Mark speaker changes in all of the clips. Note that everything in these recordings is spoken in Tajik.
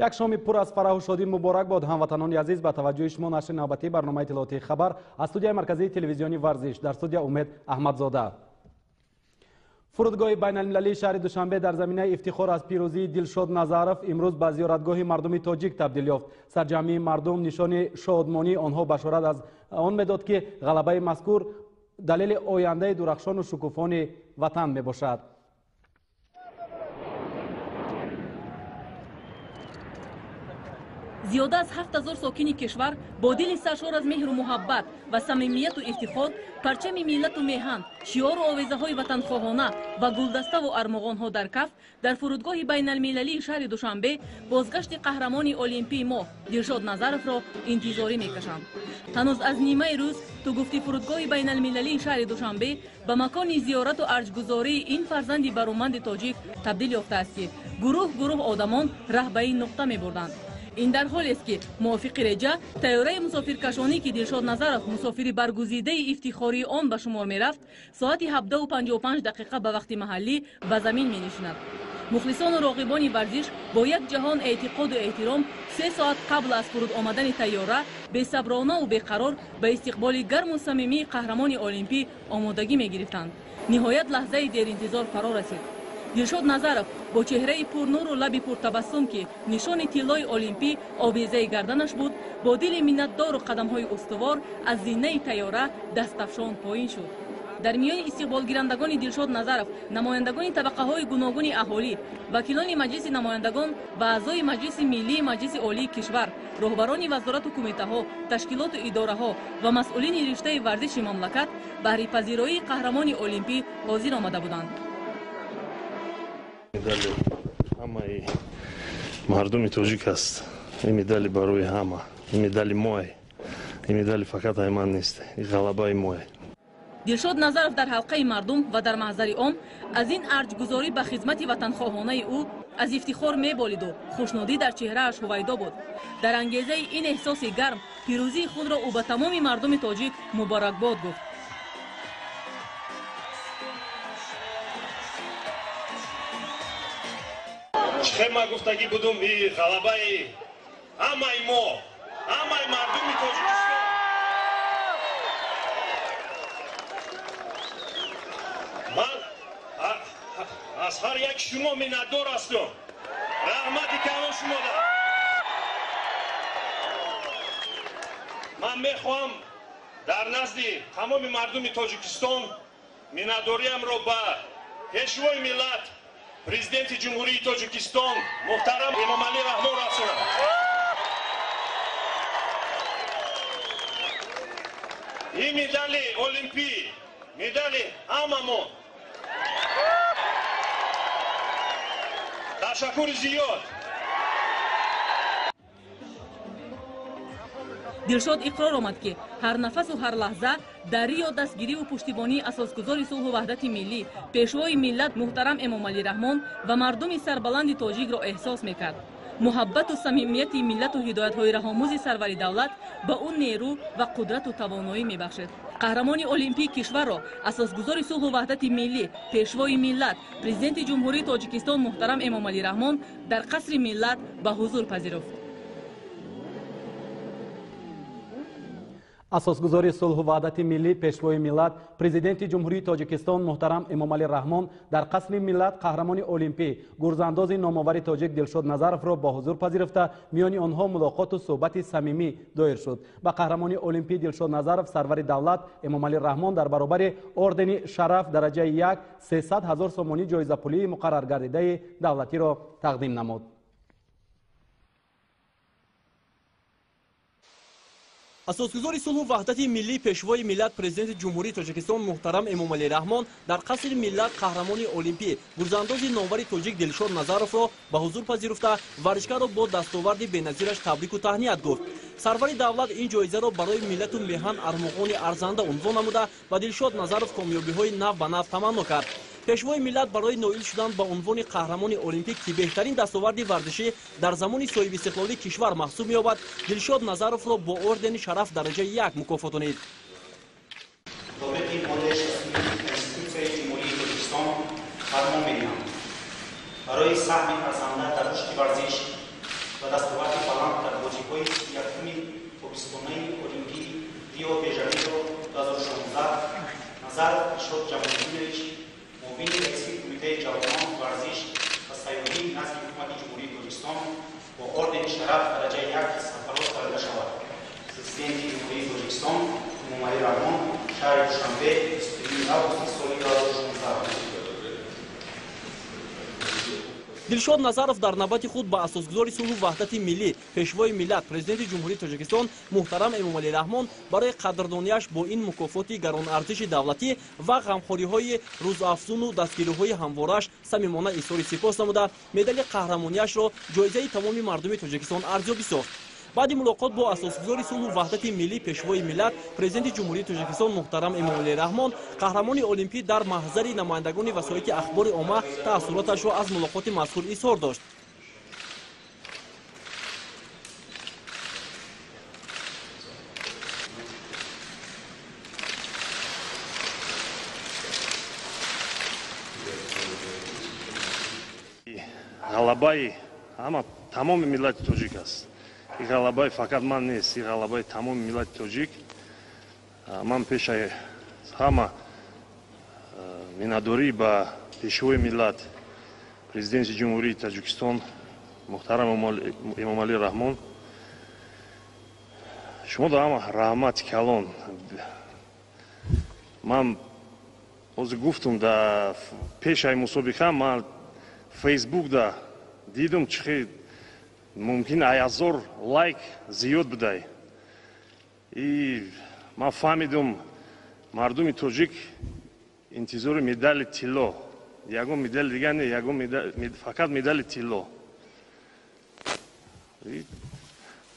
Speaker 1: Як шоми пур аз фараҳу шодӣ муборак бод, ҳамватанони азиз. Ба таваҷҷӯҳи шумо нашри навбатии барномаи иттилоотии хабар аз студияи марказии телевизиони варзиш. Дар студия Умед Аҳмадзода. Фурудгоҳи байналмилалии шаҳри Душанбе дар заминаи ифтихор аз пирӯзии Дилшод Назаров имрӯз ба зиёратгоҳи мардуми тоҷик табдил ёфт. Сарҷамъии мардум нишони шодмонии онҳо башорат аз он медод, ки ғалабаи мазкур далели ояндаи дурахшону шукуфони ватан мебошад.
Speaker 2: Зиёда аз 7000 сокини кишвар бо дили саршор аз меҳру муҳаббат ва самимияту ифтихор парчами миллату меҳан, шиору овезаҳои ватанхоҳона ва гулдаставу армуғонҳо дар каф дар фурудгоҳи байналмилалии шаҳри Душанбе бозгашти қаҳрамони олимпии мо Дилшод Назаровро интизорӣ мекашанд. Ҳанӯз аз нимаи рӯз ту гуфти фурудгоҳи байналмилалии шаҳри Душанбе ба макони зиёрату арҷгузории ин фарзанди бароманди тоҷик табдил ёфтааст, ки гурӯҳ гурӯҳ одамон раҳ ба ин нуқта мебурданд. Ин дар ҳолест, ки мувофиқи реҷа тайёраи мусофиркашонӣ, ки Дилшод Назаров мусофири баргузидаи ифтихории он ба шумор мерафт, соати 17:55 дақиқа ба вақти маҳаллӣ ба замин менишинад. Мухлисону роғибони варзиш бо як ҷаҳон эътиқоду эҳтиром 3 соат қабл аз фуруд омадани тайёра бесабронаву беқарор ба истиқболи гарму самимии қаҳрамони олимпӣ омодагӣ мегирифтанд. Ниҳоят лаҳзаи деринтизор фаро расид. Дилшод Назаров бо чеҳраи пурнуру лаби пуртабассум, ки нишони тиллои олимпӣ овезаи гарданаш буд, бо дили миннатдору қадамҳои устувор аз зиннаи тайёра дастафшон поин шуд. Дар миёни истиқболгирандагони Дилшод Назаров намояндагони табақаҳои гуногуни аҳолӣ, вакилони Маҷлиси намояндагон ва аъзои Маҷлиси Миллии Маҷлиси Олии кишвар, роҳбарони вазорату кумитаҳо, ташкилоту идораҳо ва масъулини риштаи варзиши мамлакат баҳри пазироии қаҳрамони олимпӣ ҳозир омада буданд.
Speaker 3: Медали ҳамаи мардуми тоҷик аст. Ин медали барои ҳама. Ин медали мое. Ин медали фақат ай ман нест. Ин ғалабаи мое.
Speaker 2: Дилшод Назаров дар ҳалқаи мардум ва дар маҳзари ом аз ин арҷгузорӣ ба хизмати ватанхоҳонаи ӯ аз ифтихор меболиду хушнудӣ дар чеҳрааш ҳувайдо буд. Дар ангезаи ин эҳсоси гарм пирӯзии худро ӯ ба тамоми мардуми тоҷик муборакбод гуфт.
Speaker 3: Чӣ ман гуфтагӣ будум, и ғалабаи ҳамаи мо, ҳамаи мардуми Тоҷикистон. Ман аз ҳар як шумо миннатдор ҳастам. Раҳмати калон шумода. Ман мехоҳам дар назди тамоми мардуми Тоҷикистон миннатдориамро ба пешвои миллат, президенти Ҷумҳурии Тоҷикистон муҳтарам Эмомалӣ Раҳмон расонам. Ин медали олимпӣ, медали ҳамамон. Ташаккури зиёд.
Speaker 2: Дилшод иқрор омад, ки ҳар нафасу ҳар лаҳза дар риё дастгириву пуштибонии асосгузори сулҳу ваҳдати миллӣ, пешвои миллат муҳтарам Эмомалӣ Раҳмон ва мардуми сарбаланди тоҷикро эҳсос мекард. Муҳаббату самимияти миллату ҳидоятҳои раҳомӯзи сарвари давлат ба ӯ нерӯ ва қудрату тавоноӣ мебахшид. Қаҳрамони олимпии кишварро асосгузори сулҳу ваҳдати миллӣ, пешвои миллат, президенти Ҷумҳурии Тоҷикистон муҳтарам Эмомалӣ Раҳмон дар қасри миллат ба ҳузур пазируфт.
Speaker 1: Асосгузори сулҳу ваҳдати миллӣ, пешвои миллат, президенти Ҷумҳурии Тоҷикистон муҳтарам Эмомалӣ Раҳмон дар қасри миллат қаҳрамони олимпӣ, гурзандози номовари тоҷик Дилшод Назаровро бо ҳузур пазируфта, миёни онҳо мулоқоту суҳбати самимӣ доир шуд. Ба қаҳрамони олимпӣ Дилшод Назаров сарвари давлат Эмомалӣ Раҳмон дар баробари ордени шараф дараҷаи 1 300 ҳазор сомонӣ ҷоизапулии муқарраргардидаи давлатиро тақдим намуд.
Speaker 4: Асосгузори сулҳу ваҳдати миллӣ, пешвои миллат, президенти Ҷумҳурии Тоҷикистон муҳтарам Эмомалӣ Раҳмон дар қасри миллат қаҳрамони олимпӣ, гурзандози номвари тоҷик Дилшод Назаровро ба ҳузур пазируфта, варзишгарро бо дастоварди беназираш табрику таҳният гуфт. Сарвари давлат ин ҷоизаро барои миллату меҳан армуғони арзанда унвон намуда, ба Дилшод Назаров комёбиҳои нав ба нав таманно кард. Пешвои миллат барои ноил шудан ба унвони қаҳрамони олимпӣ, ки беҳтарин дастоварди варзишӣ дар замони соҳибистиқлолии кишвар маҳсуб меёбад, Дилшод Назаровро бо ордени шараф дараҷаи 1 мукофотонид.
Speaker 5: Мутобиқи моддаи 69 Конститутсияи Ҷумҳурии Тоҷикистон фармон медиҳам: барои саҳми арзанда дар рушди варзиш ва дастоварди баланд дар бозиҳои 31-уми тобистонаи Олимпии Рио де Жанейро 2016 Назаров Дилшод Ҷамолиддинович, муовини раиси Кумитаи ҷавонон, варзиш ва сайёҳӣ назди Ҳукумати Ҷумҳурии Тоҷикистон бо ордени шараф дараҷаи 1 сарфароз карда шавад. Президенти Ҷумҳурии Тоҷикистон Эмомалӣ Раҳмон, шаҳри Душанбе, 22 августи соли 2016.
Speaker 4: Дилшод Назаров дар навбати худ ба асосгузори сулҳу ваҳдати миллӣ, пешвои миллат, президенти Ҷумҳурии Тоҷикистон муҳтарам Эмомалӣ Раҳмон барои қадрдониаш бо ин мукофоти гаронарзиши давлатӣ ва ғамхориҳои рӯзафзуну дастгириҳои ҳамвораш самимона изҳори сипос намуда, медали қаҳрамониашро ҷоизаи тамоми мардуми Тоҷикистон арзёбӣ сохт. Баъди мулоқот бо асосгузори сулҳу ваҳдати миллӣ, пешвои миллат, президенти Ҷумҳурии Тоҷикистон муҳтарам Эмомалӣ Раҳмон, қаҳрамони олимпӣ дар маҳзари намояндагони васоити ахбори омма таассуроташро аз мулоқоти мазкур изҳор дошт.
Speaker 3: Ғалабаи ҳама тамоми миллати тоҷик аст. Ин ғалабаи фақат ман нест, ин ғалабаи тамоми миллати тоҷик. Ман пешаи ҳама миннатдорӣ ба пешвои миллат, президенти Ҷумҳурии Тоҷикистон муҳтарам Эмомалӣ Раҳмон. Шумо да ҳама раҳмати калон. Ман ҳозир гуфтум, да пешаи мусобиқа ман фейсбукда дидум, чӣ хел мумкин 1000 лайк зиёд будай. И ман фаҳмидум, мардуми тоҷик интизори медали тилло, ягон медали дигар не, ягон фақат медали тилло.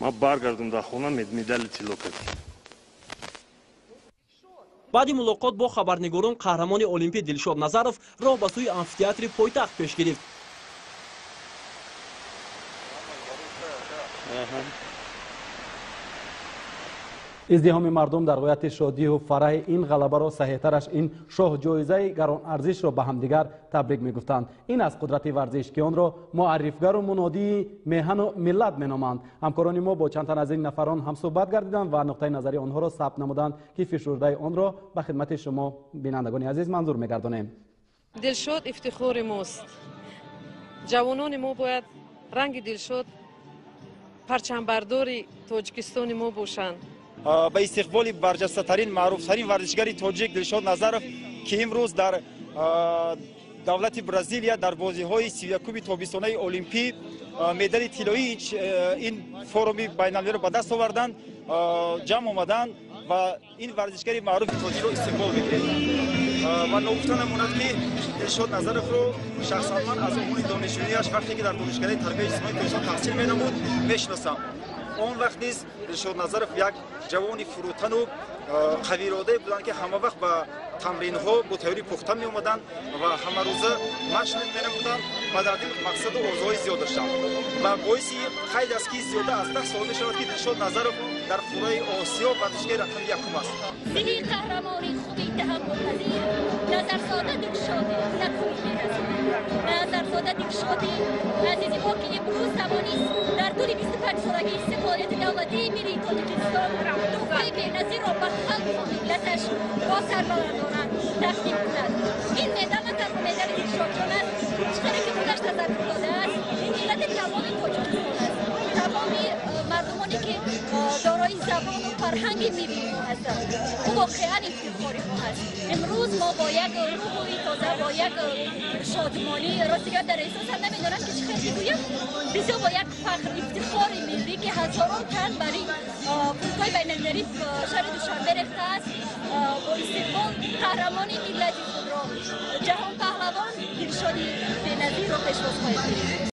Speaker 3: Ман баргардум дар хона, медали тилло кардем.
Speaker 4: Баъди мулоқот бо хабарнигорон қаҳрамони олимпӣ Дилшод Назаров роҳ ба сӯи амфитеатри пойтахт пеш гирифт.
Speaker 1: Издиҳоми мардум дар ғояти шодиҳу фараҳи ин ғалабаро, саҳеҳтараш ин шоҳҷоизаи гаронарзишро ба ҳамдигар табрик мегуфтанд. Ин аз қудрати варзиш, ки онро муаррифгару мунодии меҳану миллат меноманд. Ҳамкорони мо бо чанд тан аз ин нафарон ҳамсӯҳбат гардиданд ва нуқтаи назари онҳоро сабт намуданд, ки фишурдаи онро ба хидмати шумо бинандагони азиз манзур мегардонем.
Speaker 6: Дилшод ифтихори мост. Ҷавонони мо бояд ранги Дилшод парчамбардори Тоҷикистони мо бошанд.
Speaker 7: Ба истиқболи барҷастатарин, маъруфтарин варзишгари тоҷик Дилшод Назаров, ки имрӯз дар давлати Бразилия дар бозиҳои 31-уми тобистонаи олимпӣ медали тиллоии ин форуми байналмилалиро ба даст оварданд, ҷамъ омаданд ва ин варзишгари маъруфи тоҷикро истиқбол мекунем. Ва ногуфта намонад, ки Дилшод Назаровро шахсан ман аз умури донишҷӯияш, вақте ки дар Донишкадаи тарбияи ҷисмонии Тоҷикистон таҳсил менамуд, мешиносам. Он вақт низ Дилшод Назаров як ҷавони фурӯтану қавиродае буданд, ки ҳама вақт ба тамринҳо бо тайёри пухта меомаданд ва ҳамарӯза машқ менамуданд ва дар дил мақсаду орзуҳои зиёд доштанд. Ва боиси қайд аст, ки зиёда аз 10 сол мешавад, ки Дилшод Назаров дар қурраи Осиё варзишгари рақами якум аст.
Speaker 8: Зиҳи қаҳрамони хуби таҳаммулпазир, Назарзода Дилшоди накӯи беназир. Назарзода Дилшоди азизи мо, ки имрӯз тавонист дар тӯли 25-солагии истиқлолияти давлатии миллии Тоҷикистон туҳфаи беназирро ба халқу миллаташ бо сарбаландона тақдим кунад. Ин медал на танҳо медали Дилшодҷон аст, чӣ ки худаш тазаккур додааст, ин миллати тамоми Тоҷикистон аст, тамоми мардумоне ки дорои забону фарҳанги миллии мо ҳастанд. Ӯ воқеан ифтихори мо ҳаст. Имрӯз мо бо як рӯҳи тоза, бо як шодмонӣ, ростига дар эҳсосам намедонам ки чӣ хел бигӯям, бисёр бо як фахр, ифтихори миллӣ, ки ҳазорон тан бар ин фурудгоҳи байналмилалии шаҳри Душанбе рехтааст, бо истиқбол қаҳрамони миллати худро, ҷаҳонпаҳлавон Дилшоди беназирро пешвоз хоҳем гирифт.